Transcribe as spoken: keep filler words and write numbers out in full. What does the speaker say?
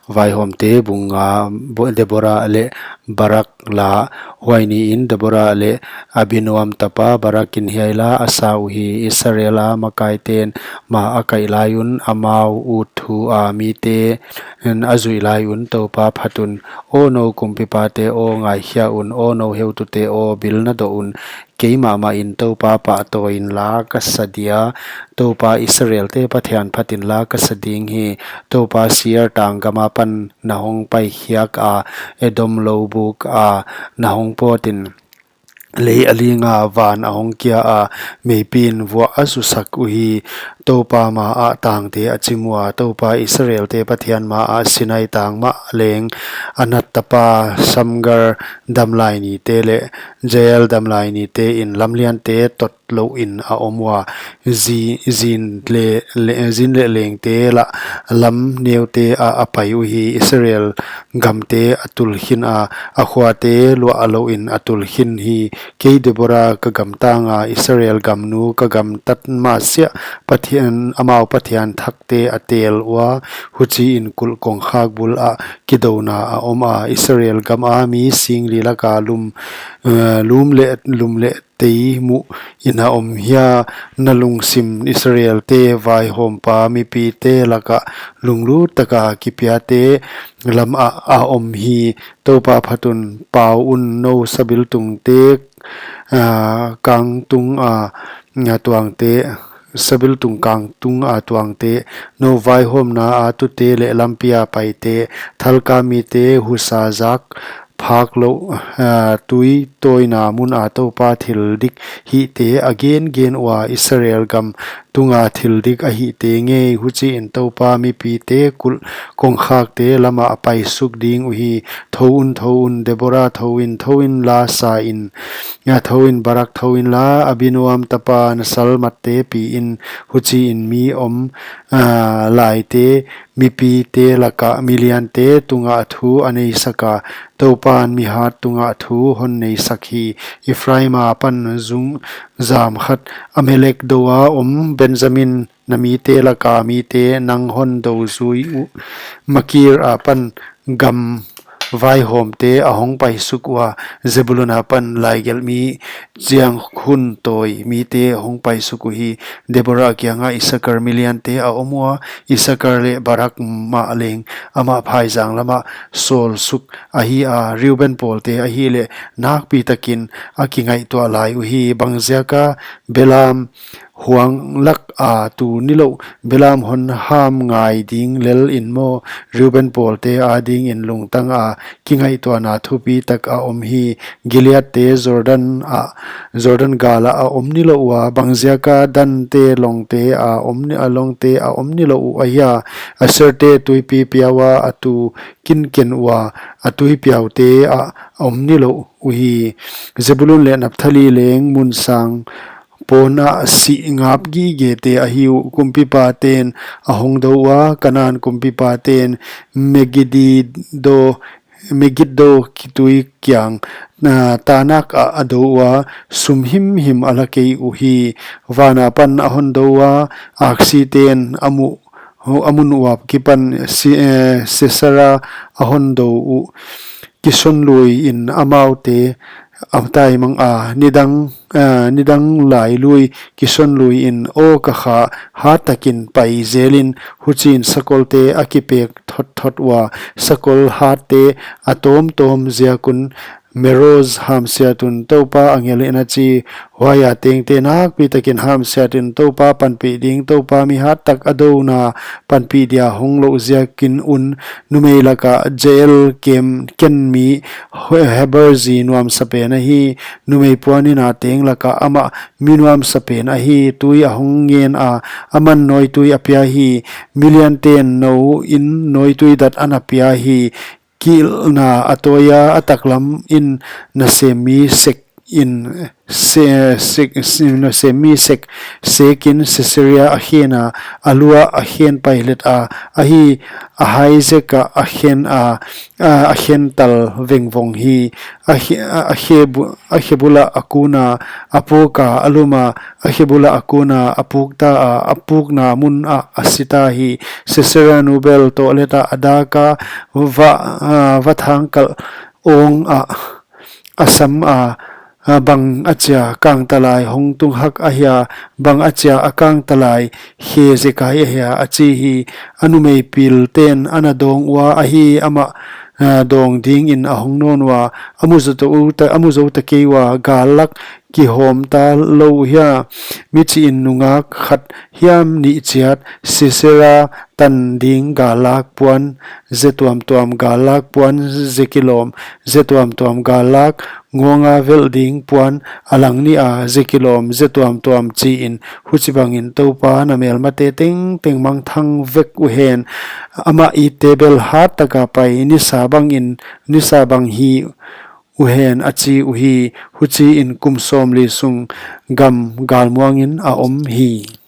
Vaihawmte bung nga. Bo-, Deborah leh Barak la. Huai niin Deborah leh Abinoam tapa Barakin hiai la a sa uhi: Israel a makaite'n ma a kaih lai un, amau utthu a mite'n a zuih lai un Toupa phat un. Aw nou kumpipate aw, ngaikhia un; aw nou heutute aw, bil na doh un. Keimah mahin Toupa pahtawi inla ka sa dia, Toupa Israelte Pathian phat inla ka sa ding hi. Toupa Seir tang gam apan na hong paikhiak a, Edom loubuk ah na hong pawt in, lei a ling a, van a hong kia a, meipi'n vuah a zusak uhi. Toupa ma ah tangte a chim ua, Toupa Israelte Pathian ma ah Sinai tang mah leng Anat tapa Samgar damlai nite leh Jael damlai nite in lamliante tot louh in a om ua, zi-, zin leh, leh, zin leh lengte lah lam neute ah a pai uhi. Israel gamte a tul khin a, a khuate luah louh in a tul khin hi. Kei Deborah ka gamtang a, Israel gamnu ka gamtat masiah Pathian, amau pathian thakte a tel ua, huchiin kulh kongkhak bul ah kidouna a om a, Israel gam a mi singli laka lum, eh, lum leh, lum leh tei muh in a om hia? Na lungsim Israelte vaihawmpa mipite lakah lunglut taka kipiate lam ah a om hi. Toupa phat un, pau un, nou sabiltungte, ah, kangtung a, a tuangte, sabiltung kangtung a tuangte, nou vaihawmna a tute leh lampi a paite, thalkam mite, husa zak phak louh, ah, tui tawina mun a Toupa thil dik hihte a gengen ua, Israel gam tunga thil dik a hihte ngei. Huchiin Toupa mipite kulh kongkhakte lam ah a paisuk ding uhi. Thou un, thou un, Deborah thou in, thou inla sa in, ah, thou in, Barak thou inla, Abinoam tapa na salmatte pi in. Huchiin mi om, ah, laite, mipite lakah miliante tungah thu a neisak a, Toupa'n mihat tungah thu hon neisak hi. Ephraim apan zung zam khat, Amalek dou a om Benjamin na mite laka mite nang hon dou zui uh, Makir apan gam vaihawmte a hong paisuk ua, Zebulun apan laigelhmi chiang khun tawi mite a hong paisuk uhi. Deborah kiangah Isakar miliante a om ua, Isakar leh Barak mah leng amah phaizang lamah sawlsuk ahi a, Reuben pawlte ahihleh nakpi takin a kingaihtuah lai uhi. Bangziaka belam huang lak a tu nilouh, belam hon ham ngai ding lel in maw? Reuben pawlte adingin lungtang a kingaihtuahna thupi tak a om hi. Gileadte Jordan ah, Jordan gal ah a om nilouh ua, bangziaka Dante longte a om ni, a longte a om nilouh uh ahia? Aserte tuipi piau a a tu kinken ua, a tuipiaute ah a om nilouh uhi. Zebulun leh Naphtali leng mun sang pawn ah sih ngap gigete ahi uh. Kumpipate'n a hong dou ua, Kanan kumpipate'n Megidido, Megiddo kitui kiang, ah, Taanak ah a dou ua, sum himhim a la kei uhi. Van apan a hon dou ua, aksite'n a mu, a mun uap kipan Si-, eh, Sisera a hon dou uh. Kison lui in amaute a taimang a, nidang, ah, nidang lai lui Kison lui in, aw ka kha, hat takin pai zel in. Huchiin sakolte a kipek thotthot ua, sakol hatte a tawmtawm ziak un, Meroz hamsiat un, Toupa angel in a chi. Huai a tengte nakpi takin hamsiat in, Toupa panpih ding, Toupa mihat tak a douna panpih dia hong louh ziakin un. Numei lakah Jael kem, ken mi He-, Heber zi nuamsa pen ahi. Numei puanina teng lakah amah mi nuamsa pen ahi. Tui a hong ngen a, aman nawitui a pia hi. Miliante'n nou in nawitui dat ana pia hi. Kilhna a tawi a, a taklam in nasem mi sek in, se, se, se, no, Semmi sek sekin Caesarea a khena, a lu ah a khen pailet a, ahi, a hai zek ah a khen a, a, a khen tal vengvong hi. A khe, a, a khe bu-, a khe bul ah a kun a, a puk a, a lum a, a khe bul ah a kun a, a puk ta a, a pukna mun ah a si ta hi. Caesarea nu bel tohlet ah a dak a, va, a, va thangkalh ong a, a sam a, a, bang achia kangtalai hong tung hak ahia, bang achia a kangtalai khe zekai ahia, a chi hi. A numei pilte'n ana dawng ua, ahi, amah, a, dawng dingin a hong nawn ua, a mu zou ta, a mu zou ta kei ua, gal lak kihawm ta lou hia, michih in nungak khat hiam nih chiat, Sisera tan ding gal lak puan, ze tuamtuam gal lak puan, ze kilawm, ze tuamtuam gal lak, ngawng a velh ding puan, a lang nih a, ze kilawm, ze tuamtuam chi in, huchibangin Toupa na melmate tengteng mangthang vek uhen, amah itte bel hat taka pai, nisa bangin, nisa bang hi uhen a chi uhi, huchiin kum sawmli sung gam galmuangin a om hi.